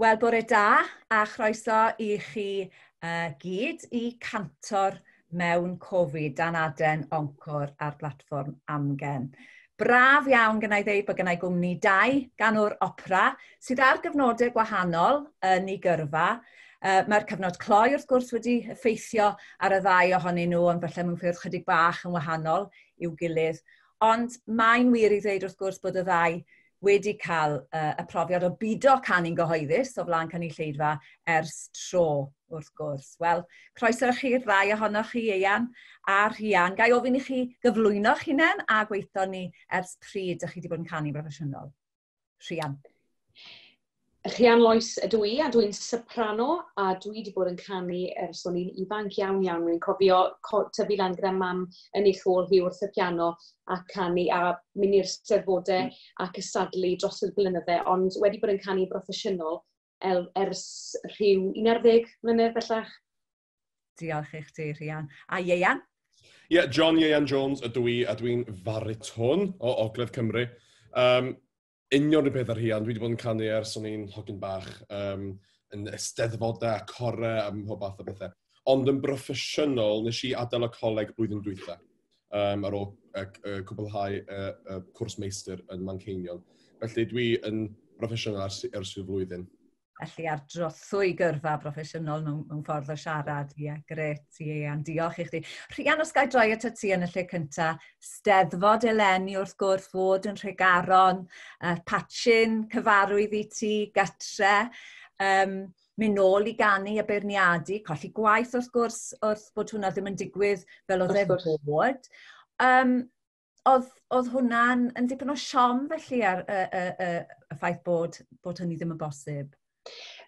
Wel, bore da a chroeso i chi gyd i Cantor mewn Covid dan aden Encore ar blatfform Amgen. Braf iawn gennau ddeud bod gennau gwmni dau ganwr opera sydd ar gyfnodau gwahanol yn ei gyrfa. Mae'r cyfnod cloi wrth gwrs wedi effeithio ar y ddau ohonyn nhw, ond falle mewn ffyrdd chydig bach yn wahanol i'w gilydd. Ond mae'n wir i ddweud wrth gwrs bod y ddau wedi cael y profiad o bido canu'n gyhoeddus o flaen cynulleidfa ers tro, wrth gwrs. Wel, croeso i chi'r ddau ohonoch chi, Ieuan a Rhian. Ga i ofyn i chi gyflwyno'ch hunain a gweithio ni ers pryd ydych chi wedi bod yn canu'n broffesiynol? Rhian. Rhian Lois ydw i, a dwi'n soprano, a dwi wedi bod yn canu ers o'n i'n ifanc iawn iawn. Dwi'n cofio tyfu lan gyda mam yn ei chôl hi wrth y piano a canu a mynd i'r steddfodau a cystadlu dros y blynydde, ond wedi bod yn canu broffesiynol ers rhyw 11 mlynedd bellach. Diolch i chdi, Rhian. A Ieuan? Ie, yeah, John Ieuan Jones ydw i, a dwi'n fariton o Ogledd Cymru. Union rhywun peth ar Rhian, dwi wedi bod yn canu ers o'n i'n hogyn bach, yn eisteddfodau a corau a mhob fath o bethau. Ond yn broffesiynol, nes i adael y coleg blwyddyn dwytha, ar ôl cwblhau cwrs meistr yn Manceinion. Felly dwi yn broffesiynol ers rhyw flwyddyn. Felly ar drothwy gyrfa broffesiynol mewn ffordd o siarad. Ie, yeah, gret, Ieuan, diolch i chdi. Rhian, os ga i droi at ti yn y lle cynta, Steddfod eleni wrth gwrs, fod yn Nhregaron, patchyn cyfarwydd i ti, gatre, mynd nôl i ganu a beirniadu, colli gwaith wrth gwrs, wrth bod hwnna ddim yn digwydd fel oedd e fod. Oedd hwnna'n yn dipyn o siom felly ar y ffaith bod hynny ddim yn bosib?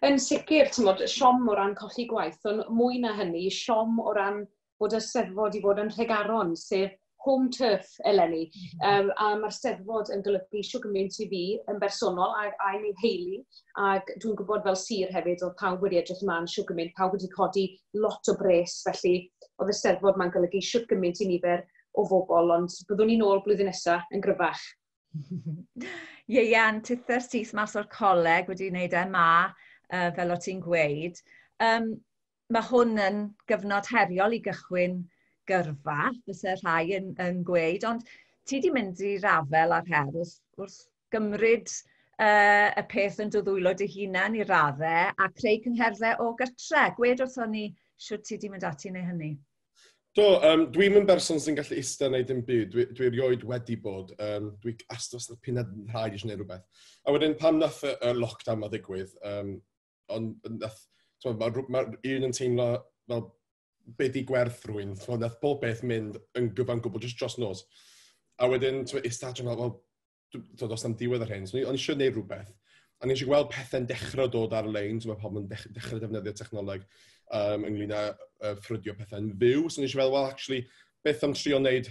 Yn sicr, t'mod, siom o ran colli gwaith, ond mwy na hynny, siom o ran bod y Steddfod i fod yn Nhregaron, sef home turf eleni. A mae'r Steddfod yn golygu shwt gymaint i fi yn bersonol a i mi theulu, ac dwi'n gwybod fel sir hefyd, oedd pawb wedi edrych ymlaen shwt gymaint, pawb wedi codi lot o bres, felly oedd y Steddfod ma'n golygu shwt gymaint i nifer o bobl, ond byddwn ni'n ôl blwyddyn nesaf yn gryfach. Ieuan, tither syth mas o'r coleg wedi wneud MA, fel o ti'n gweud. Mae hwn yn gyfnod heriol i gychwyn gyrfa, fyse rhai yn gweud, ond ti di mynd i'r afel ar her wrth gymryd y peth yn dy ddwylo dy hunan i raddau a creu cyngherddau o gytre. Gwed wrthon ni sut ti di mynd ati neu hynny. Do, dwi'm yn berson sy'n gallu eistedd neu dim byd. Dwi erioed wedi bod. Dwi astos y pinad rhaid eisiau gwneud rhywbeth. A wedyn pan nath y lockdown ma ddigwydd, ond nath, mae ma un yn teimlo fel be di gwerth rhywun. Nath bob beth mynd yn gyfan gwbl, just dros nos. A wedyn, eistedd adre fel, wel, does na'm diwedd ar hyn. So, o'n i eisiau gwneud rhywbeth. A ni eisiau gweld pethau'n dechrau dod ar-lein, so mae pobl yn dechrau defnyddio technoleg ynglyn â ffrydio pethau'n fyw. So ni eisiau fel, well, actually, beth am trio wneud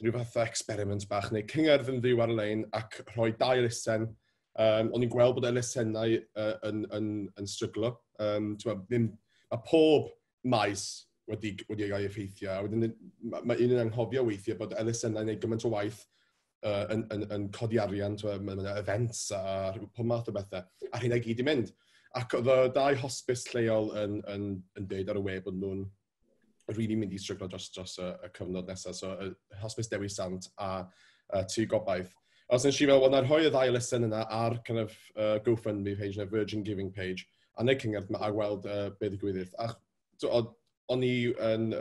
rhyw fath o experiment bach, neu cyngerdd yn fyw ar-lein ac rhoi dau elusen. O'n i'n gweld bod elusennau yn stryglo. Mae pob maes wedi cael ei effeithio. A wedyn mae un yn anghofio weithiau bod elusennau'n gwneud gymaint o waith yn codi arian, mae yna events a pob math o bethau, a rheina gyd i mynd. Ac oedd y dau hospice lleol yn deud ar y we bod nhw'n really mynd i stryglo dros y cyfnod nesaf. So, y Hospice Dewi Sant a Tŷ Gobaith. A os nes i fel, wel, na rhoi y ddau elusen yna ar kind of, GoFundMe page neu Virgin Giving page, a neud cyngerdd yma a gweld be ddigwyddith. A so, o'n i yn,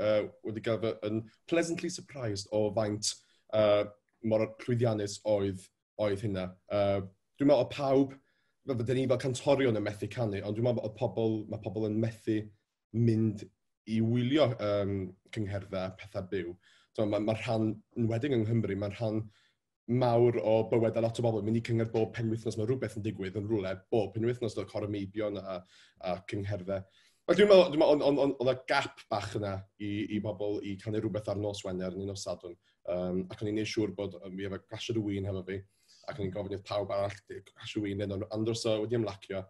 wedi gael fy, yn pleasantly surprised o faint mor llwyddiannus oedd hynna. Dwi'n meddwl o pawb, fel fydden ni fel cantorion yn methu canu, ond dwi'n meddwl bod mae pobl yn methu mynd i wylio cyngherddau, pethau byw. So, mae rhan, yn wedyn yng Nghymru, mae rhan mawr o bywyd a lot o bobl yn mynd i cyngerdd bob penwythnos. Mae rhywbeth yn digwydd yn rhywle bob penwythnos, fel Côr y Meibion a cyngherddau. Wel, dwi'n meddwl, oedd y gap bach yna i bobl i canu rhywbeth ar nos Wener neu nos Sadwrn. Ac o'n i'n neud siŵr bod fi efo glasiad o win hefo fi, ac o'n i'n gofyn i'r pawb arall glasiad o win, neu andros o wedi ymlacio.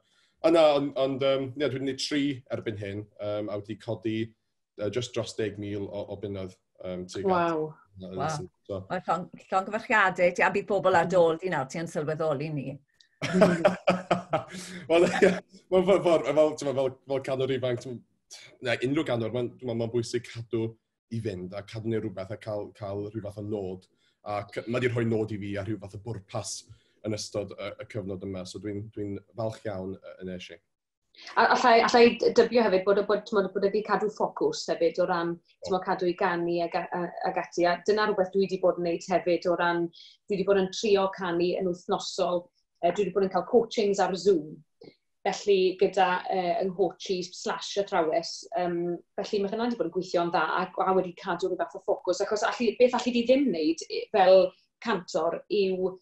A na, ond yeah, dwi wedi gwneud 3 erbyn hyn, a wedi codi just dros 10,000 o bunnoedd. Tuag at elusen. So, Mae llongyfarchiadau ti, a bydd pobl ar dôl di nawr, ti yn sylweddoli ni. Wel, mae'n ffordd, fel canwr ifanc, neu unrhyw ganwr, mae'n ma bwysig cadw i fynd a cadw neu rhywbeth a cael rhyw fath o nod. A mae wedi rhoi nod i fi a rhyw fath o bwrpas yn ystod y cyfnod yma, so dwi falch iawn yn eisiau. A allai dybio hefyd bod wedi cadw ffocws hefyd o ran cadw i ganu ag ati. A dyna rhywbeth dwi wedi bod yn neud hefyd o ran, dwi wedi bod yn trio canu yn wythnosol, dwi wedi bod yn cael coachings ar Zoom. Felly gyda yng nghoachi/athrawes, felly mae hynna wedi bod yn gweithio'n dda a wedi cadw rhyw fath o ffocws. Achos beth allu di ddim wneud fel cantor yw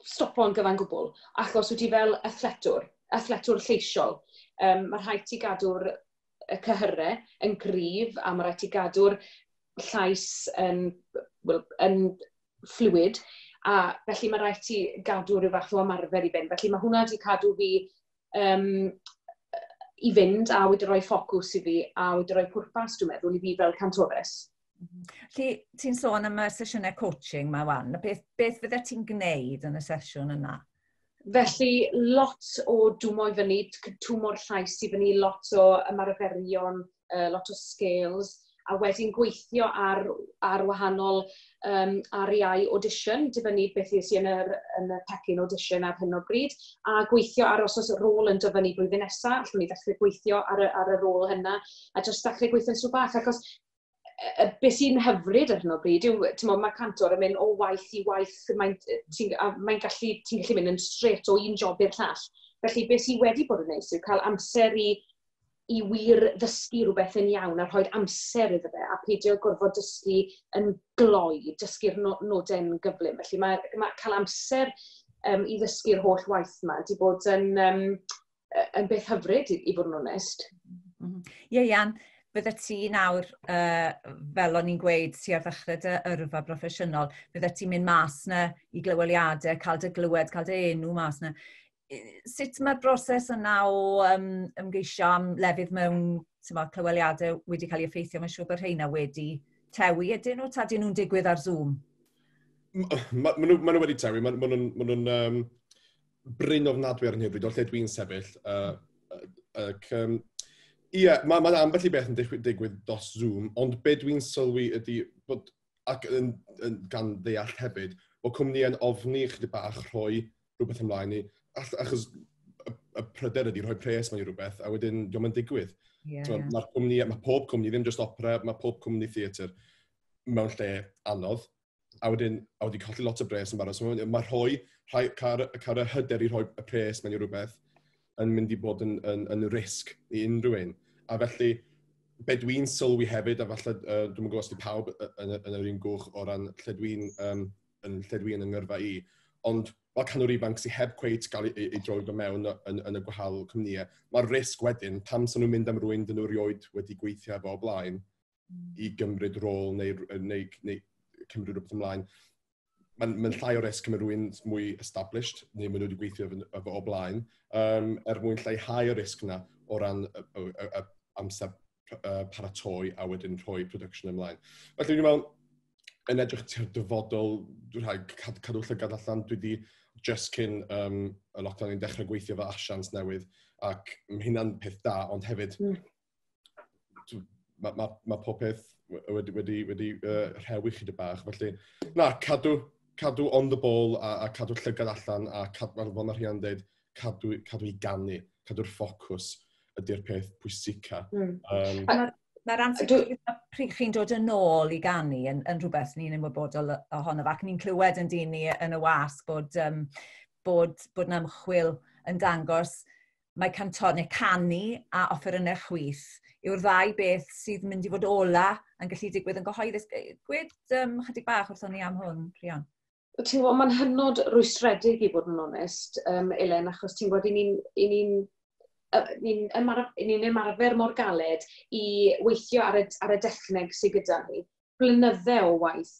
stopo'n gyfan gwbl, achos wyt ti fel athletwr lleisiol. Mae rhaid ti gadw'r y cyhyrau yn gryf a mae rhaid ti gadw'r llais yn, well, yn fluid, a felly mae rhaid ti gadw rhyw fath o ymarfer i fynd. Felly mae hwnna wedi cadw fi i fynd a wedi rhoi ffocws i fi a wedi rhoi pwrpas, dwi'n meddwl, i fi fel cantores. Felly, ti'n sôn am y sesiynau coaching ma wan. Beth fydde ti'n gwneud yn y sesiwn yna? Felly, lot o dwmo i fyny, twmo'r llais i fyny, lot o ymarferion, lot o scales, a wedyn gweithio ar wahanol ariau audition, dibynnu beth sy'n yn y pecyn audition ar hyn o bryd, a gweithio ar os oes rôl yn dyfynnu blwyddyn nesaf, allwn ni ddechrau gweithio ar y rôl hynna, a jyst ddechrau gweithio'n sw bach, achos beth sy'n hyfryd ar hyn o bryd yw, ti'n mae cantor yn mynd o waith i waith, mae'n ti'n gallu mynd yn straight o un job i'r llall. Felly beth sydd wedi bod yn neis yw cael amser i wir ddysgu rhywbeth yn iawn a rhoi amser iddo fe a peidio gorfod dysgu yn gloi, dysgu'r nodau'n gyflym. Felly mae cael amser i ddysgu'r holl waith yma wedi bod yn beth hyfryd i fod yn onest. Ie, Ian, bydde ti nawr, fel o'n i'n gweud, ti ar ddechrau dy yrfa broffesiynol, bydde ti'n mynd mas na i glyweliadau, cael dy glywed, cael dy enw mas na. Sut mae'r broses yna o ymgeisio am lefydd mewn clyweliadau wedi cael ei effeithio? Mae'n siŵr bod rheina wedi tewi ydyn nhw, ta dyn nhw'n digwydd ar Zoom? Ma nhw wedi tewi. Ma nhw'n brin ofnadwy ar hyn o bryd, o lle dwi'n sefyll. Ie, mae ambell i beth yn digwydd dros Zoom, ond be dwi'n sylwi ydy, bod, ac yn gan ddeall hefyd, bod cwmni yn ofni chydig bach rhoi rhywbeth ymlaen i, achos y pryder ydy rhoi pres mewn i rhywbeth, a wedyn dio'm yn digwydd. Yeah, yeah. Mae'r cwmni, mae pob cwmni, ddim just opera, mae pob cwmni theatr mewn lle anodd, a wedyn a wedi colli lot o bres yn barod. So mae cael y hyder i rhoi y pres mewn i rhywbeth yn mynd i bod yn risg i unrhyw un. A felly, be dwi'n sylwi hefyd, a falle dwi'n gwybod os di pawb yn yr un gwch o ran lle dwi'n yng ngyrfa i, ond fel canwr ifanc sy'n heb cweit gael ei droi do mewn yn y gwahanol cwmnïau, mae'r risg wedyn, pam sy'n nhw'n mynd am rywun dyn nhw erioed wedi gweithio efo o blaen i gymryd rôl neu cymryd rhywbeth ymlaen. Mae'n llai o risg cymryd rhywun mwy established, neu maen nhw wedi gweithio efo o blaen, er mwyn lleihau y risg yna o ran y amser paratoi a wedyn rhoi production ymlaen. Felly dwi'n meddwl, yn edrych tua'r dyfodol, dwi'n rhaid cadw llygad allan, dwi wedi just cyn y lockdown i'n dechrau gweithio fel asiant newydd, ac mae hynna'n peth da, ond hefyd mae pob peth wedi rhewi chydig bach. Felly, na, cadw on the ball a cadw llygad allan, a cadw, fel mae Rhian dweud, cadw i ganu, cadw'r ffocws ydy'r peth pwysica. Mae'r ansicrwydd pryd chi'n dod yn ôl i ganu yn rhywbeth ni'n ymwybodol ohono, ac ni'n clywed yn dyn ni yn y wasg bod na ymchwil yn dangos mae cantor neu canu a offerynnau chwith yw'r ddau beth sydd mynd i fod ola yn gallu digwydd yn gyhoeddus. Gwed chydig bach wrthon ni am hwn, Rhian. Ti'n gwybod, mae'n hynod rwystredig i fod yn onest, Elen, achos ti'n gwybod, ni'n ymarfer mor galed i weithio ar y dechneg sydd gyda ni, blynydde o waith.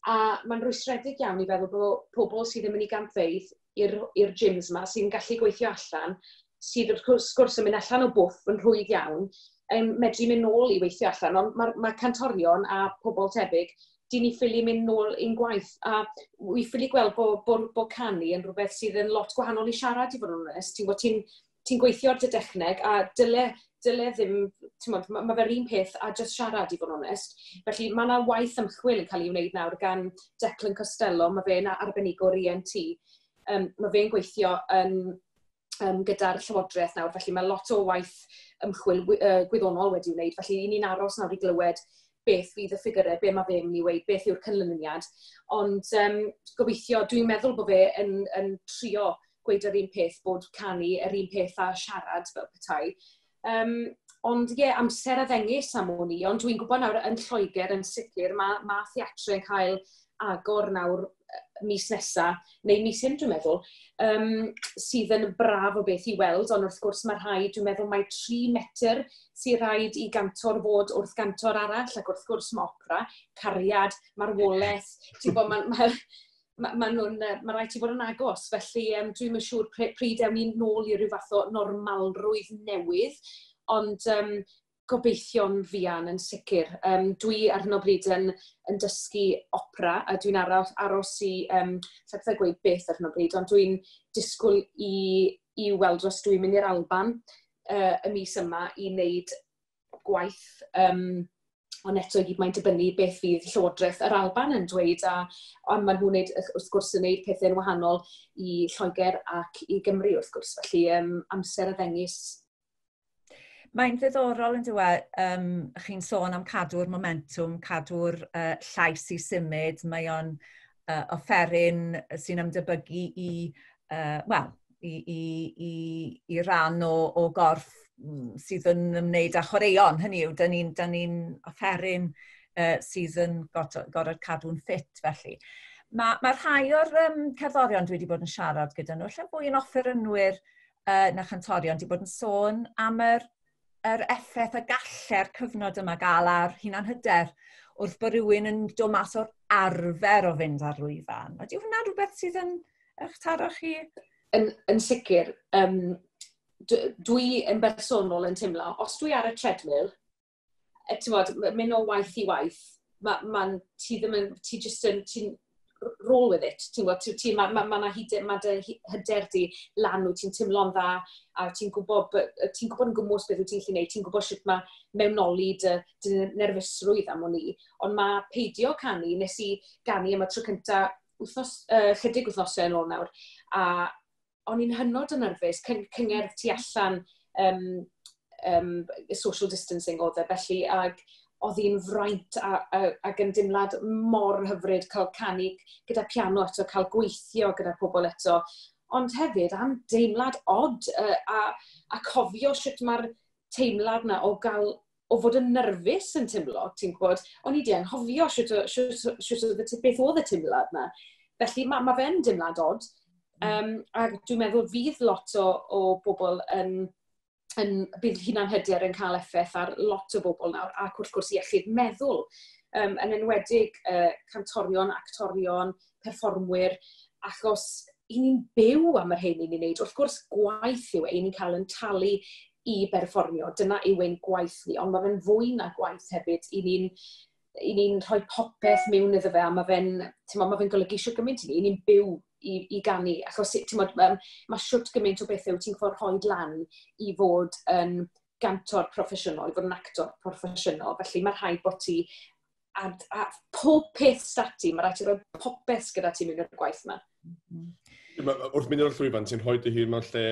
A mae'n rwystredig iawn i feddwl bod pobl sydd ddim yn ei gampfeydd i'r gyms yma, sy'n gallu gweithio allan, sydd wrth gwrs yn mynd allan o bwff yn rhwydd iawn, yn medru mynd nôl i weithio allan, ond mae cantorion a pobl tebyg Dyn ni ffili mynd nôl i'n gwaith. A wi ffili gweld bod canu yn rhywbeth sydd yn lot gwahanol i siarad, i fod yn onest. Ti'n gwybod, ti gweithio ar dy dechneg a dyle ddim, ti'n gwybod, ma fe'r un peth a just siarad, i fod yn onest. Felly mae yna waith ymchwil yn cael ei wneud nawr gan Declan Costello, mae fe'n arbenigwr ENT. Mae fe'n gweithio gyda'r llywodraeth nawr, felly mae lot o waith ymchwil gwyddonol wedi wneud. Felly i ni'n aros nawr i glywed beth fydd y ffigurau, be mae fe'n mynd i weud, beth yw'r canlyniad. Ond gobeithio, dwi'n meddwl bod fe yn trio gweud yr un peth, bod canu yr un peth a siarad fel petai. Ond ie, yeah, amser a ddengys am wn i, ond dwi'n gwybod nawr yn Lloegr yn sicr, mae theatr yn cael agor nawr mis nesa, neu mis hyn dwi'n meddwl, sydd yn braf o beth i weld, ond wrth gwrs mae rhaid, dwi'n meddwl mai 3 metr sydd rhaid i gantor fod wrth gantor arall, ac wrth gwrs mae opera, cariad, marwolaeth, ti'n gwybod, ma rhaid ti fod yn agos, felly dwi'm yn siŵr pryd ewn ni nôl i ryw fath o normalrwydd newydd, ond gobeithio'n fuan yn sicr. Dwi ar hyn o bryd yn dysgu opera, a dwi'n aros i, lle bethau gweud beth ar hyn o bryd, ond dwi'n disgwyl i weld os dwi'n mynd i'r Alban y mis yma i wneud gwaith, ond eto i gyd mae'n dibynnu beth fydd Llywodraeth yr Alban yn dweud, a maen nhw'n wneud, wrth gwrs, yn wneud pethau'n wahanol i Lloegr ac i Gymru, wrth gwrs. Felly amser a ddengys. Mae'n ddiddorol yn dweud, chi'n sôn am cadw'r momentwm, cadw'r llais i symud, mae o'n offeryn sy'n ymdebygu i ran o gorff sydd yn ymwneud â chwaraeon, hynny yw, dyn ni offeryn sydd yn gorfod cadw'n ffit felly. Mae rhai o'r cerddorion dwi wedi bod yn siarad gyda nhw, lle fwy yn offerynwyr na chantorion, wedi bod yn sôn am yr effaith y galle'r cyfnod yma gael ar hunanhyder wrth bod rhywun yn dod mas o'r arfer o fynd ar lwyfan. Ydy hwnna rhywbeth sydd yn eich taro chi? Yn sicr, dwi yn bersonol yn teimlo, os dwi ar y treadmill, ti'n gwbod, mynd o waith i waith, ti ddim yn, ti just yn, ti'n roll with it, ti'n gwbod, ma' dy hyder di lan, wyt ti'n teimlo'n dda, a ti'n gwybod yn gwmws beth wyt ti'n gallu gwneud, ti'n gwybod sut mae mewnoli dy nerfusrwydd am wn i, ond mae peidio canu, nes i ganu am y tro cynta chydig wythnosau yn ôl nawr, a o'n i'n hynod yn nerfus, cyngerdd tu allan, social distancing oedd e, felly, ag oedd hi'n fraint ac yn dimlad mor hyfryd cael canu gyda piano eto, cael gweithio gyda pobl eto, ond hefyd am deimlad od, a cofio sut mae'r teimlad na o fod yn nerfus yn teimlo, ti'n gwybod, o'n i 'di anghofio sut oedd y beth oedd y teimlad na. Felly ma fe'n deimlad od, a dwi'n meddwl fydd lot o bobl bydd hunanhyder yn cael effaith ar lot o bobl nawr, ac wrth gwrs iechyd meddwl, yn enwedig cantorion, actorion, perfformwyr, achos i ni'n byw am yr hyn i ni'n wneud. Wrth gwrs gwaith yw e, i ni'n cael yn talu i berfformio, dyna yw ein gwaith ni, ond mae fe'n fwy na gwaith hefyd, i ni'n rhoi popeth mewn iddo fe, a ma fe'n golygu shwt gymaint i ni, i ni'n byw i ganu, achos mae shwt gymaint o bethau wyt ti'n ffordd rhoi lan i fod yn gantor proffesiynol, i fod yn actor proffesiynol, felly mae rhaid bod ti, a pob peth stati, mae rhaid ti roi popeth gyda ti mewn i'r gwaith yma. Wrth mynd i'r llwyfan, ti'n rhoi dy hun mewn lle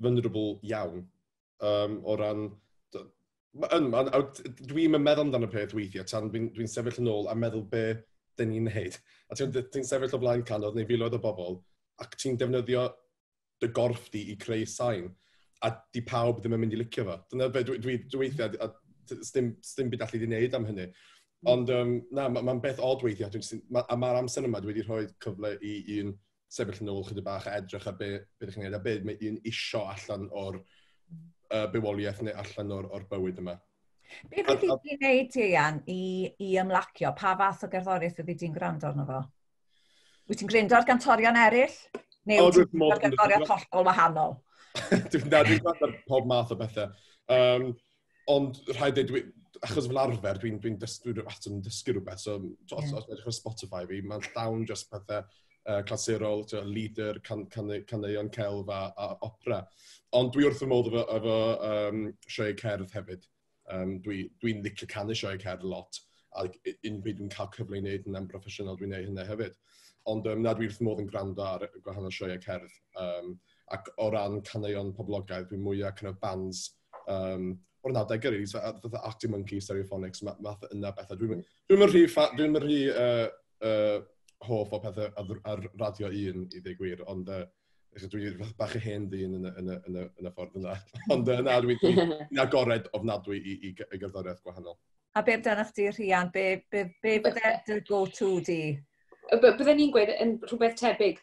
vulnerable iawn, o ran... Dwi'n meddwl amdano peth weithiau, tan dwi'n sefyll yn ôl a meddwl be dyn ni'n neud. A ti'n sefyll o flaen cannoedd neu filoedd o bobl, ac ti'n defnyddio dy gorff di i creu sain, a di pawb ddim yn mynd i licio fo. Dyna be dwi weithiau, a sdim byd allu di wneud am hynny. Ond na, ma'n beth od weithiau, a ma'r amser yma dwi wedi rhoi cyfle i un sefyll yn ôl chydig bach a edrych ar be ydych chi'n neud, a be mae un isio allan o'r bywoliaeth neu allan o'r bywyd yma. Be fyddi di'n neud, Ieuan, i ymlacio? Pa fath o gerddoriaeth fyddi di'n gwrando arno fo? Wyt ti'n gwrando ar gantorion eraill? Neu wyt ti'n gwrando ar gerddoriaeth hollol wahanol? Dwi'n gwrando ar pob math o bethau. Ond rhaid dweud, Achos fel arfer, dwi'n dwi dwi wastad yn dysgu rhywbeth, so os edrych ar Spotify fi, mae'n llawn just pethau clasurol, lieder, caneuon celf a opera. Ond dwi wrth fy modd efo sioe cerdd hefyd. Dwi licio canu sioe cerdd lot, a un bryd dwi'n cael cyfle i wneud hynny'n broffesiynol, dwi'n gwneud hynny hefyd. Ond na, dwi wrth fy modd yn gwrando ar gwahanol sioe cerdd. Ac o ran caneuon poblogaidd, dwi'n mwyaf kind of bands o'r 90au, really, fatha Arctic Monkeys, Stereophonics, math yna bethau. Dwi'n rhy hoff o pethau ar Radio 1 i ddweud gwir, ond dwi'n bach y hen ddyn yn y ffordd yna. Ond na, dwi'n dwi agored ofnadwy i gerddoriaeth gwahanol. A be amdano chdi, Rhian? Be bydde dy go-to di? Bydden ni'n gweud yn rhywbeth tebyg.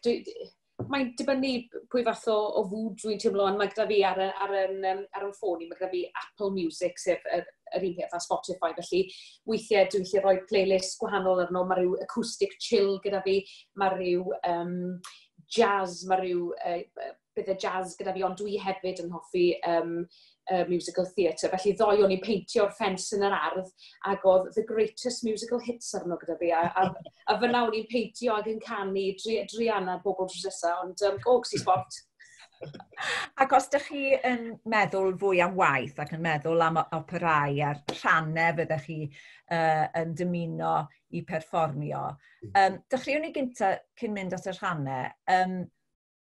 Mae'n dibynnu pwy fath o fwd dwi'n teimlo, ond mae gyda fi ar yn ffôn i, mae gyda fi Apple Music, sef yr un peth â Spotify, felly weithiau dwi'n gallu rhoi playlist gwahanol arno, mae rhyw acoustic chill gyda fi, mae rhyw jazz, mae rhyw bydde jazz gyda fi, ond dwi hefyd yn hoffi musical theatre. Felly ddoe o'n i'n peintio'r ffens yn yr ardd ac oedd The Greatest Musical Hits arno gyda fi. A fyna o'n i'n peintio ac yn canu druan ar bobl drws nesa, ond o, ges i sport. Ac os ydych chi yn meddwl fwy am waith ac yn meddwl am operau a'r rhannau fyddech chi yn dymuno i perfformio, dechreuwn ni gynta cyn mynd at y rhannau,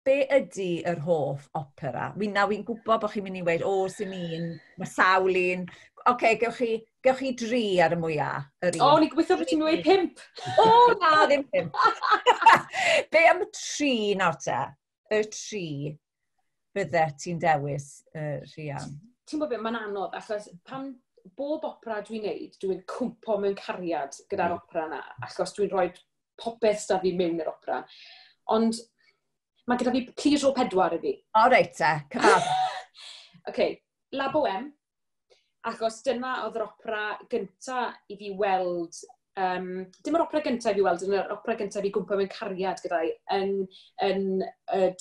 be ydy yr hoff opera? Wy'n gwybod bod chi'n mynd i weud, o, sy'n un, mae sawl un. Oce, okay, gewch chi dri ar y mwyaf. Yr un. O, ni'n gobeithio bod ti'n dweud pump. O, na, ddim pump. Be am y tri nawr te? Y tri bydde ti'n dewis, Rhian? Ti'n gwybod beth, mae'n anodd, achos pan bob opera dwi'n neud, dwi'n cwmpo mewn cariad gyda'r opera yna, achos dwi'n rhoi popeth 'da fi mewn i'r opera. Ond mae gyda fi, please ro pedwar i fi. O, reit te, cyfadde. OK, La Bohème, achos dyna oedd yr opera gynta i fi weld, dim yr opera gynta i fi weld, yr opera gynta i fi gwmpo mewn cariad gyda'i yn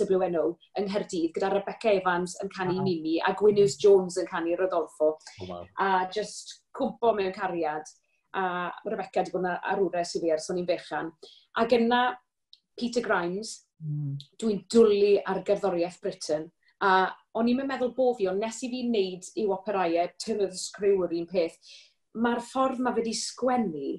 WNO yng Nghaerdydd, gyda Rebecca Evans yn canu Mimi a Gwyn Hughes Jones yn canu Rodolfo. Oh, wow. A just cwmpo mewn cariad. A Rebecca wedi bod yn arwres i fi ers o'n i'n fechan. Ac yna Peter Grimes, dwi'n dwlu ar gerddoriaeth Britten. A o'n i'n meddwl bo fi, ond nes i fi wneud i'w operau, Turn of the Screw yr un peth, mae'r ffordd mae fe wedi sgwennu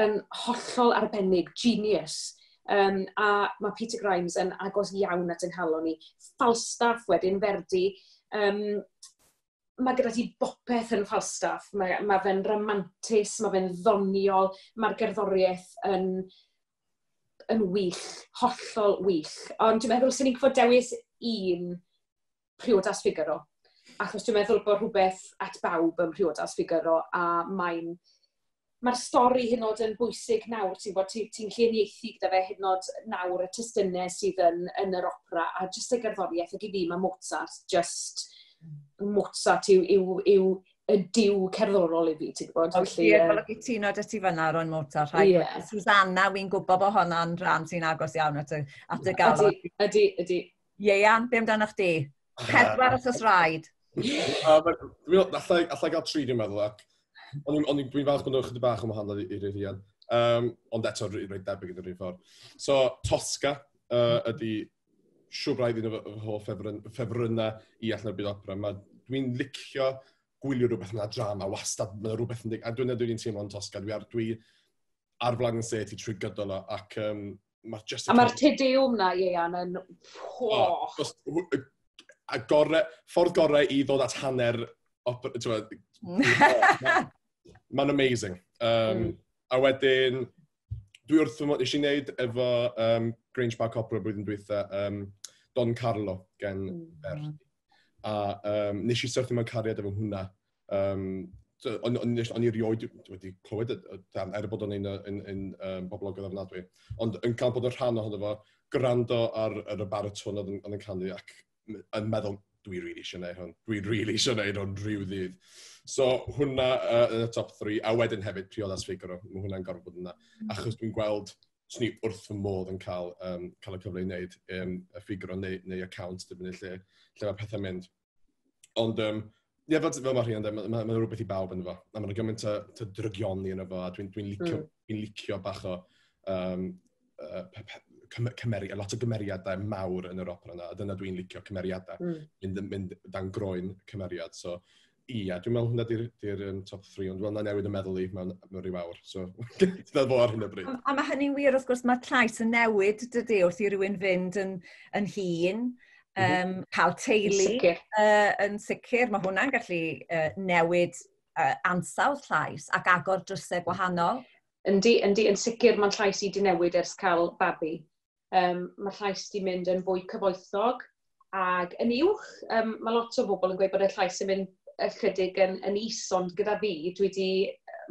yn hollol arbennig, genius. A mae Peter Grimes yn agos iawn at yng nghalon ni. Falstaff wedyn, Verdi, mae gyda ti bopeth yn Falstaff. Mae fe'n ramantus, mae fe'n ddoniol, mae'r gerddoriaeth yn wych, hollol wych. Ond dwi'n meddwl sy'n ni'n gwybod dewis un, Priodas Figaro. Achos dwi'n meddwl bod rhywbeth at bawb yn Priodas Figaro a mae'r stori hyd yn oed yn bwysig nawr, ti'n gwybod, ti gallu uniaethu gyda fe hyd yn oed nawr y testunau sydd yn yr opera, a just y gerddoriaeth, ac i fi mae Mozart, just Mozart yw y duw cerddorol i fi, ti'n gwybod? O, felly, fel o gytuno dy ti fyna ro'n Mozart. Rhaid Susanna, wy'n gwybod bod honna'n rhan sy'n agos iawn at y galon. Ydy. Ieuan, be amdano chdi? Pedwar os oes rhaid. Allai gael tri, dwi'n meddwl, ac dwi'n falch bod nhw'n chydig bach yn wahanol i'r Rhian. Ond eto, reit debyg yn yr un ffordd. So, Tosca ydy siwr braidd un o fy hoff ffefrynnau i allan o'r byd opera. Dwi'n licio gwylio rhywbeth yna drama, wastad mae rhywbeth yn dig... A dwi'n teimlo'n Tosca, dwi ar flaen yn set i trwy gydol o, ac mae just... A mae'r Te Deum na, Ieuan, yn... Oh, a gore, ffordd gorau i ddod at hanner opera, ti'n mae'n amazing. A wedyn, dwi wrth fy modd, nes i wneud efo Grange Park Opera blwyddyn dwytha, Don Carlo gen Verdi. A nes i syrthio mewn cariad efo hwnna. O'n i erioed wedi clywed y darn, er bod o'n un boblogaidd ofnadwy. Ond yn cael bod yn rhan ohono fo, gwrando ar y bariton oedd yn canu ac yn meddwl, dwi really eisiau gwneud hwn. Dwi really eisiau gwneud hwn rhyw ddydd. So hwnna yn y top 3, a wedyn hefyd Priodas Figaro, mae hwnna'n gorfod bod yna. Achos dwi'n gweld, swn i wrth fy modd yn cael y cyfle i wneud y Figaro neu y Count, dibynnu lle mae pethau'n mynd. Ond Ie, fel mae rhian, mae ma rhywbeth i bawb yn fo. A mae'n gymaint o drygioni yn fo, a dwi'n licio, dwi licio bach o a lot o gymeriadau mawr yn yr opera yna, a dyna dwi'n licio cymeriadau, mynd dan groen cymeriad. So, ia, dwi'n meddwl hwnna di'r top 3, ond dwi'n meddwl na newid y meddwl i mewn rhyw awr. So, dyna fo ar hyn o bryd. A mae hynny'n wir, wrth gwrs, mae llais yn newid, dydy, wrth i rywun fynd yn hŷn, cael teulu. Sicr. Yn sicr, mae hwnna'n gallu newid ansawdd llais ac agor drysau gwahanol. Yndi, yn sicr mae'n llais i di newid ers cael babi. Mae llais di mynd yn fwy cyfoethog ac yn uwch. Mae lot o bobl yn gweud bod y llais yn mynd ychydig yn is, ond gyda fi,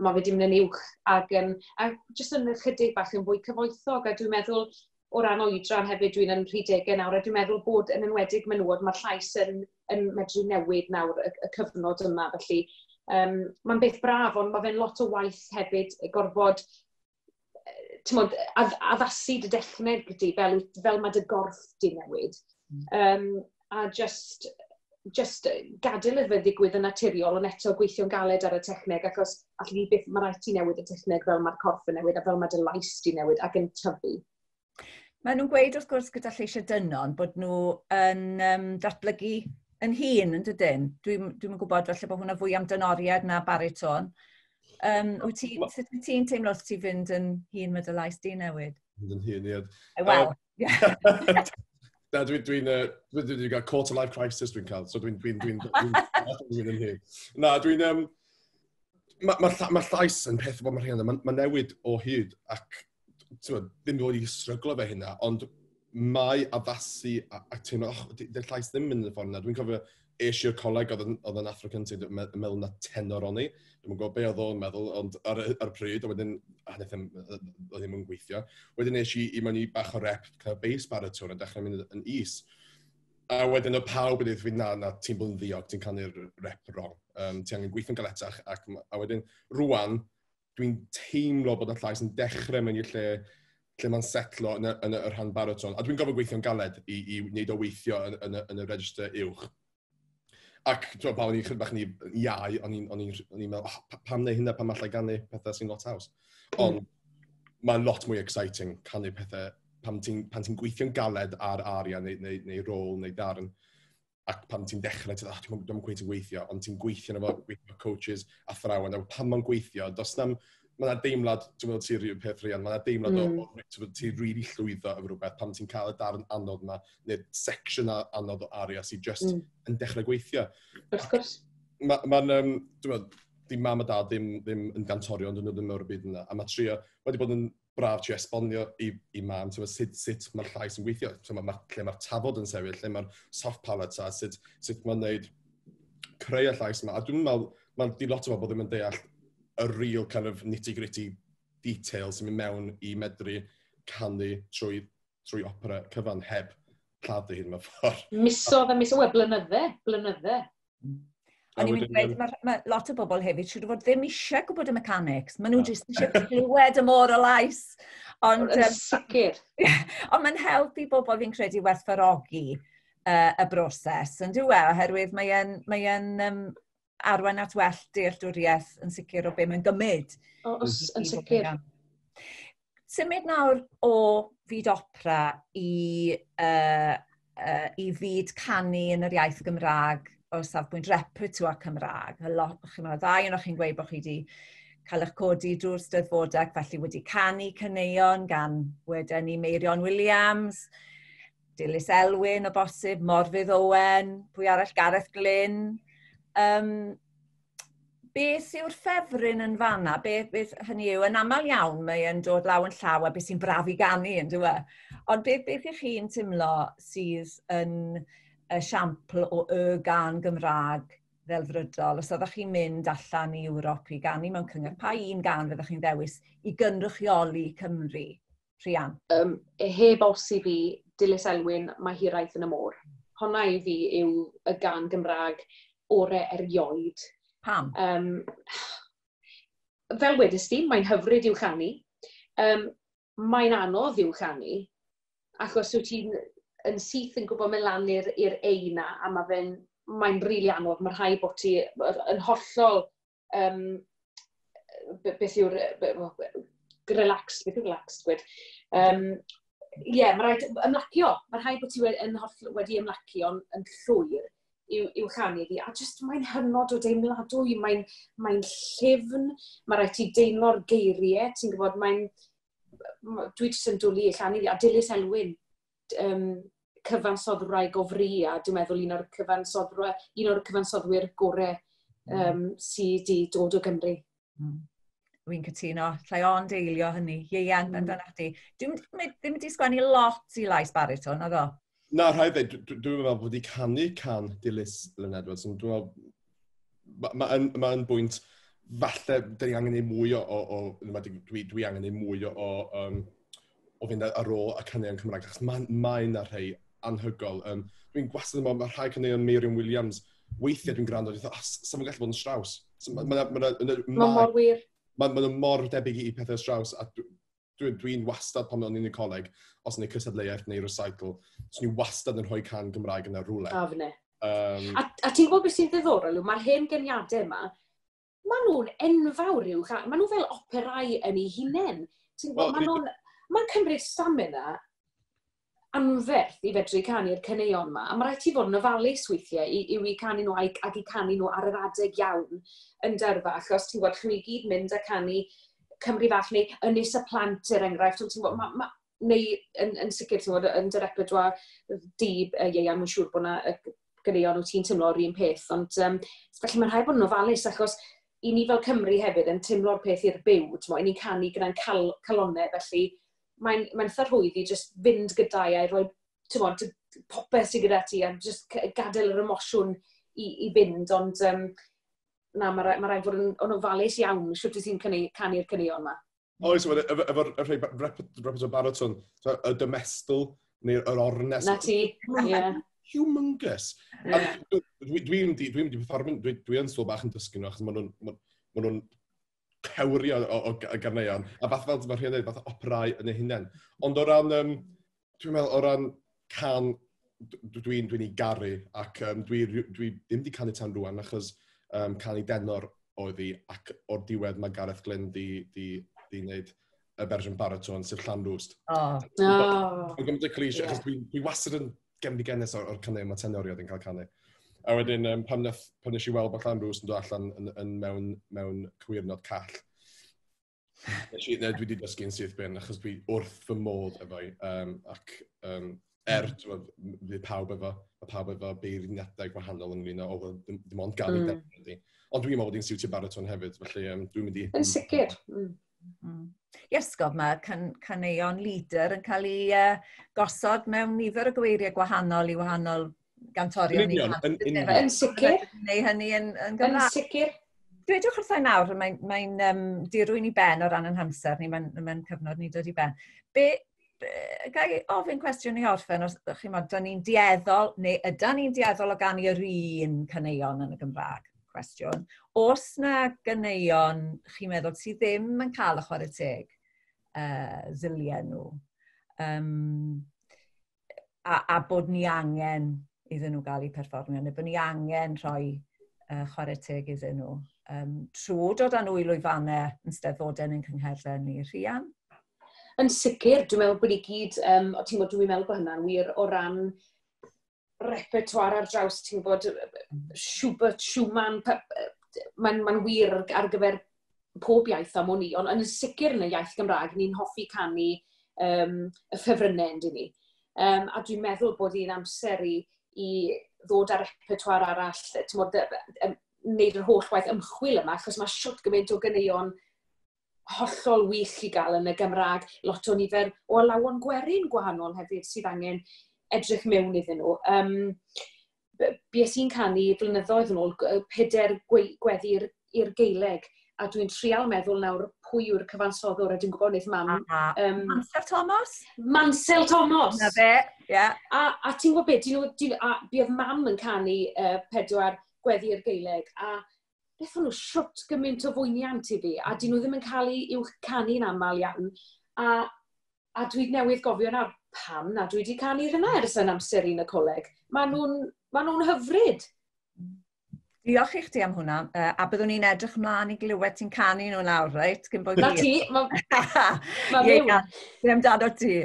mae fe di mynd yn uwch a jyst yn ychydig bach yn fwy cyfoethog. A dwi'n meddwl o ran oedran hefyd, dwi'n yn 30 nawr, a dwi'n meddwl bod yn enwedig menywod, mae'r llais yn medru newid nawr y cyfnod yma. Felly mae'n beth braf, ond mae fe'n lot o waith hefyd gorfod t'mod, addasu dy dechneg di fel mae dy gorff di newid. A just gadael iddo fe ddigwydd yn naturiol, ond eto gweithio'n galed ar y techneg, achos allu ni byth, mae rhaid ti newid y techneg fel mae'r corff yn newid a fel mae dy lais di newid ac yn tyfu. Maen nhw'n gweud wrth gwrs gyda lleisiau dynon bod nhw yn datblygu yn hŷn, yn dydyn? Dwi'm yn gwybod, falle bod hwnna fwy am denoriad na bariton. Sut wyt ti'n teimlo wrth ti fynd yn hŷn, mae dy lais di newid? Fynd yn hŷn, ie. Wel, ie. Na, dwi gael quarter life crisis dwi'n cael, so dwi'n yn hŷn. Na, ma llais yn peth bod mae rhian, ma newid o hyd ac ti'n ddim wedi stryglo fe hynna, ond mae addasu a teimlo, oh, dy'r llais ddim yn y ffordd yna. Dwi'n cofio es i'r coleg, oedd yn athro cyntaf yn meddwl na tenor o'n i. Dwi'n gwybod be oedd o'n meddwl, ond ar y pryd, a wedyn, a wnaeth oedd ddim yn gweithio. Wedyn es i mewn i bach o rep, cael bass baritone, a dechrau mynd yn is. A wedyn oedd pawb yn dweud fi, na, ti'n bod yn ddiog, ti'n canu'r rep wrong. Ti angen gweithio'n galetach. A wedyn, rwan, dwi'n teimlo bod y llais yn dechrau mewn i'r lle mae'n setlo yn y rhan baritone. A dwi'n gofio gweithio'n galed i wneud o weithio yn y register uwch. Ac ti'n pan o'n i'n chydig bach yn iau, o'n i'n meddwl, oh, pam neu hynna, pam allai ganu pethau sy'n lot haws. Ond mae'n lot mwy exciting canu pethau pan ti'n gweithio'n galed ar aria neu rôl neu darn. Ac pan ti'n dechrau, ti'n dweud, oh, dwi'n cweit yn gweithio, ond ti'n gweithio efo, gweithio coaches, athrawon, a pan mae'n gweithio, does na'm, mae yna deimlad, ti'n meddwl ti'n rhyw peth Rhian, mae yna deimlad o ti'n really llwyddo efo rhywbeth pan ti'n cael y darn anodd yma, neu section anodd o aria sy'n just yn dechrau gweithio. Wrth gwrs. Mae'n, dwi'n meddwl, di mam a dad ddim yn gantorion, dyn nhw ddim o'r byd yna, a mae trio, wedi bod yn braf trio esbonio i mam, ti'n meddwl, sut mae'r llais yn gweithio, ti'n meddwl, lle mae'r tafod yn sefyll, lle mae'r soft palate a sut mae'n neud creu y llais yma. A dwi'n meddwl, mae di lot o bobl ddim yn deall y real kind of nitty-gritty details sy'n mynd mewn i medru canu trwy opera cyfan heb lladdu hyn mewn ffordd. Misoedd a misoedd, wel, blynydde, blynydde. O'n i'n mynd i dweud, mae lot o bobl hefyd, siŵr o fod ddim eisiau gwybod y mechanics. Maen nhw jyst eisiau clywed y môr o lais. Ond, Yn sicr. Ond mae'n helpu bobl fi'n credu werthfawrogi y broses, yn dyw e, oherwydd mae arwain at well dealltwriaeth yn sicr o be mae'n gymryd. O, yn sicr. Symud nawr o fyd opera i fyd canu yn yr iaith Gymraeg o safbwynt repertoire Cymraeg. A lot, chi'n meddwl, ddau ohonoch chi'n gweud bod chi wedi cael eich codi drwy'r Steddfodau, felly wedi canu caneuon gan wedyn ni Meirion Williams, Dilys Elwyn o bosib, Morfydd Owen, pwy arall, Gareth Glyn. Beth yw'r ffefryn yn fanna? Beth hynny yw, yn aml iawn mae yn dod law yn llaw a beth sy'n braf i ganu yn dyw e. Ond beth ych chi'n teimlo sydd yn esiampl o y gân Gymraeg ddelfrydol? Os oeddech chi'n mynd allan i Ewrop i ganu mewn cyngerdd, pa un gân fyddech chi'n ddewis i gynrychioli Cymru? Rhian? Heb os i fi, Dilys Elwyn, Mae Hiraeth yn y Môr. Honna i fi yw y gân Gymraeg ore erioed. Pam? Fel wedys di, mae'n hyfryd i'w chanu. Mae'n anodd i'w chanu, achos wyt ti'n yn syth yn gwybod mynd lan i'r ei na, a mae fe'n Mae'n rili anodd, mae rhaid bod ti yn hollol, beth yw'r, relaxed, beth yw'r relaxed, gwed? Ie, mae rhaid ymlacio. Mae rhaid bod ti yn holl, wedi ymlacio yn llwyr i'w chanu fi. A just mae'n hynod o deimladwy, mae'n llyfn, mae rhaid ti deimlo'r geiriau, ti'n gwybod, dwi jyst yn dwlu i llanu fi. A Dilys Elwyn, cyfansoddwraig o fri, a dwi'n meddwl un o'r cyfansoddwyr gorau sydd wedi dod o Gymru. Wy'n cytuno, llai ond eilio hynny. Ieuan, amdano chdi. Dwi'n ddim wedi sgwennu lot i lais bariton, naddo? Na, rhaid dweud, dwi'n meddwl bod wedi canu can Dilys Lynn Edwards, ond dwi'n meddwl, mae ma yn bwynt, falle, dyn ni angen ei mwy o, dwi angen ei mwy o fynd ar ôl y caneuon Cymraeg, achos mae ma yna rhai anhygoel. Dwi'n gwastad yn meddwl, mae rhai caneuon Meirion Williams, weithiau dwi'n gwrando, dwi'n dweud, oh, sa fo'n gallu bod yn Strauss. Ma mor wir. Mae ma nhw mor debyg i pethau Strauss, a dwi'n wastad pan o'n i'n y coleg, os yna cystadleuaeth neu recital, so ni wastad yn rhoi can Gymraeg yna rhywle. A fyne. A ti'n gwybod beth sy'n ddiddorol yw, mae'r hen ganiadau yma, maen nhw'n enfawr yw, maen nhw fel operau yn eu hunain. Ti'n gwybod, maen nhw'n mae'n cymryd stamina anferth i fedru canu'r caneuon yma, a mae rhaid ti fod yn ofalus weithiau i'w canu nhw ac i canu nhw ar yr adeg iawn yn dyrfa, achos ti'n gwybod, chi'n i gyd mynd a canu Cymru Fach neu Ynys y Plant er enghraifft, ond ti'n gwybod, neu yn sicr, ti'n gwybod, yn dy repertoire di, Ieuan, mae'n siŵr bod yna ganeuon wyt ti'n teimlo'r un peth, ond felly mae'n rhaid bod yn ofalus, achos i ni fel Cymru hefyd yn teimlo'r peth i'r byw, ti'n gwybod, i ni'n canu gyda'n calonnau, felly mae'n eitha rhwydd i just fynd gyda'i a i roi, ti'n gwybod, popeth sydd gyda ti a just gadael yr emosiwn i fynd, ond na, mae rhaid fod yn ofalus iawn sut wyt ti'n canu'r caneuon yma. Oes, efo'r rhai repertoire bariton, so, y dymestl neu'r yr ornest. Na ti, ie. Humongous. A dwi mynd i performing, dwi yn still bach yn dysgu nhw, achos ma nhw'n cewri o ganeuon, a fath fel mae rhian dweud, fath operau yn eu hunain. Ond o ran, dwi'n meddwl, o ran can, dwi'n ei garu, ac dwi ddim wedi canu tan rwan, achos canu denor oedd hi, ac o'r diwedd mae Gareth Glyn di wneud y fersiwn bariton, sef Llanrwst. Oh. Oh. Mae'n gymaint o cliché, achos dwi wastad yn genfigenus o'r caneuon mae tenoriaid yn cael canu. A wedyn, pan nes i weld bod Llanrwst yn dod allan mewn cywirnod call, ne, dwi wedi dysgu'n syth bin, achos dwi wrth fy modd efo i. Ac t'mod, fydd pawb efo, mae pawb efo beirniadau gwahanol ynglyn â, o, wel, dim ond ganu mm. Ond dwi'n meddwl bod hi'n siwtio bariton hefyd, felly dwi'n mynd i. Yn sicr. Iesgob, mae caneuon lieder yn cael ei gosod mewn nifer o gyweiriau gwahanol i wahanol gantorion. Yn union, yn union. Yn sicr. Neu hynny yn Yn Gymraeg. sicr. Dwedwch wrtha i nawr, mae'n dirwyn i ben o ran yn hamser ni, mae'n cyfnod ni dod i ben. Ga i ofyn cwestiwn i orffen, os chi'n modd, da ni'n dueddol, neu ydan ni'n dueddol o ganu yr un caneuon yn y Gymraeg? Cwestiwn. Oes na ganeuon chi'n meddwl sydd ddim yn cael y chwarae teg ddyliau nhw? A bod ni angen iddyn nhw gael eu perfformio, neu bod ni angen rhoi chwarae teg iddyn nhw trwy dod â nhw i lwyfannau yn steddfodau neu'n cyngherddau ni. Rhian? Yn sicr, dwi'n meddwl bod ni gyd, o, ti'n gwybod, dwi'n meddwl bod hynna'n wir o ran repertoire ar draws, ti'n gwybod, Schubert, Schumann, mae'n wir ar gyfer pob iaith am wn i, ond yn sicr yn y iaith Gymraeg, ni'n hoffi canu y ffefrynnau, yndyn ni. A dwi'n meddwl bod hi'n amser i ddod ar repertoire arall, ti'n gwybod, wneud yr holl waith ymchwil yma, achos mae siwt gymaint o ganeuon hollol wych i gael yn y Gymraeg, lot o nifer o alawon gwerin gwahanol hefyd sydd angen edrych mewn iddyn nhw. Bues i'n canu blynyddoedd yn ôl peder gweddi i'r Gaeleg, a dwi'n trial meddwl nawr pwy yw'r cyfansoddwr, a dwi'n gwybod wneud mam. Mansel Thomas? Mansel Thomas! Na fe, ie. Yeah. A ti'n gwybod beth, a buodd mam yn canu pedwar gweddi i'r Gaeleg, a beth o'n nhw siwt gymaint o fwyniant i fi, a dyn nhw ddim yn cael eu i'w canu'n aml iawn. A dwi newydd gofio nawr, pam na dwi wedi canu hynna ers yn amser i'n y coleg. Maen nhw'n hyfryd. Diolch i chdi am hwnna, a byddwn ni'n edrych ymlaen i glywed ti'n canu nhw nawr, reit? Cyn bod Na ti, ma fyw. Be amdano ti?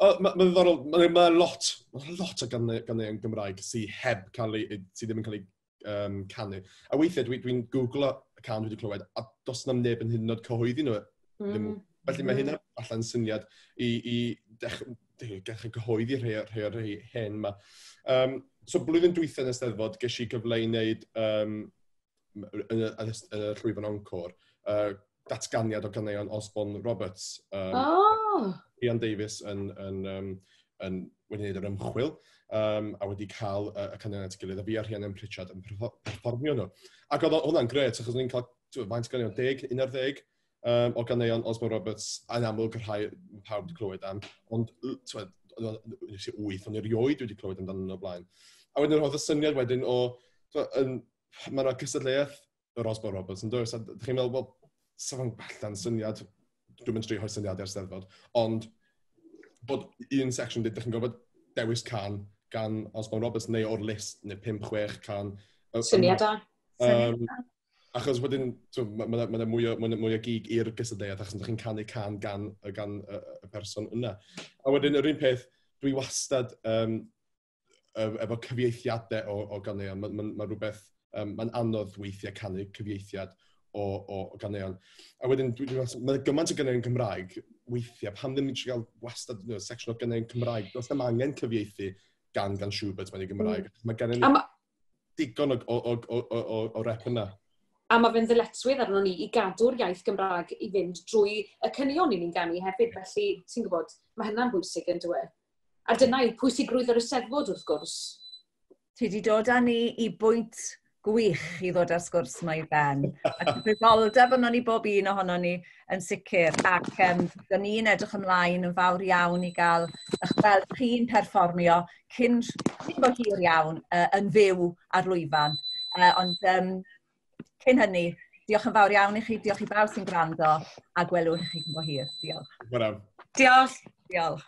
Mae'n ddiddorol, mae ma lot, ma lot o ganeuon Gymraeg sydd heb cael ei, sydd ddim yn cael ei canu. A weithiau dwi'n dwi googlo y can dwi wedi clywed, a does na'm neb yn hyd yn oed cyhoeddi nhw. Felly mae hynna allan syniad i dechrau cyhoeddi rhai o'r rhai hen yma. So blwyddyn dwytha yn y Steddfod, ges i gyfle i wneud yn y llwyfan encore, datganiad o ganeuon Osborne Roberts. Ian Davies yn wedi gwneud yr ymchwil a wedi cael y caneuon at ei gilydd, a fi a Rhiannon Pritchard yn perfformio nhw. Ac oedd hwnna'n gret, achos o'n i'n cael faint ganeuon, 10, 11 o ganeuon Osborne Roberts, yn amlwg y rhai pawb wedi clywed am, ond t'wod, nes i wyth, ond erioed wedi clywed amdano nhw o blaen. A wedyn roedd y syniad wedyn o, t'wod, mae yna cystadleuaeth yr Osborne Roberts yn does, a ydych chi'n meddwl, wel, sa fo'n allan syniad, dwi'n mynd trio rhoi syniadau ar Steddfod, ond bod un section dweud, ydych chi'n gorfod dewis can gan Osborne Roberts, neu o'r list, neu 5-6 can. Syniad da. Achos wedyn, mae ma, ma, ma mwy o gig i'r gystadleuaeth, achos ydych chi'n canu can gan y person yna. A wedyn, yr un peth, dwi wastad efo cyfieithiadau o ganeuon. Mae'n ma, ma rhywbeth, mae'n anodd weithiau canu cyfieithiad o ganeuon. A wedyn, mae gymaint o ganeuon Cymraeg weithiau, pam ddim eisiau gael wastad section o ganeuon Cymraeg? Does dim angen cyfieithu gan Schubert mewn i Gymraeg. Mae gen i digon o rep yna. A mae fe'n ddyletswydd arno ni i gadw'r iaith Gymraeg i fynd drwy y caneuon i ni'n ganu hefyd. Felly, ti'n gwybod, mae hynna'n bwysig yn dweud. A dyna yw pwysigrwydd yr Eisteddfod, wrth gwrs. Ti wedi dod â ni i bwynt gwych i ddod â'r sgwrs yma i ben. A cyfrifoldeb arnon ni bob un ohono ni yn sicr. Ac dyn ni'n edrych ymlaen yn fawr iawn i gael eich gweld chi'n perfformio cyn bo hir iawn yn fyw ar lwyfan. Ond cyn hynny, diolch yn fawr iawn i chi, diolch i bawb sy'n gwrando, a gwelwn chi cyn bo hir. Diolch. Diolch. Diolch. Diolch.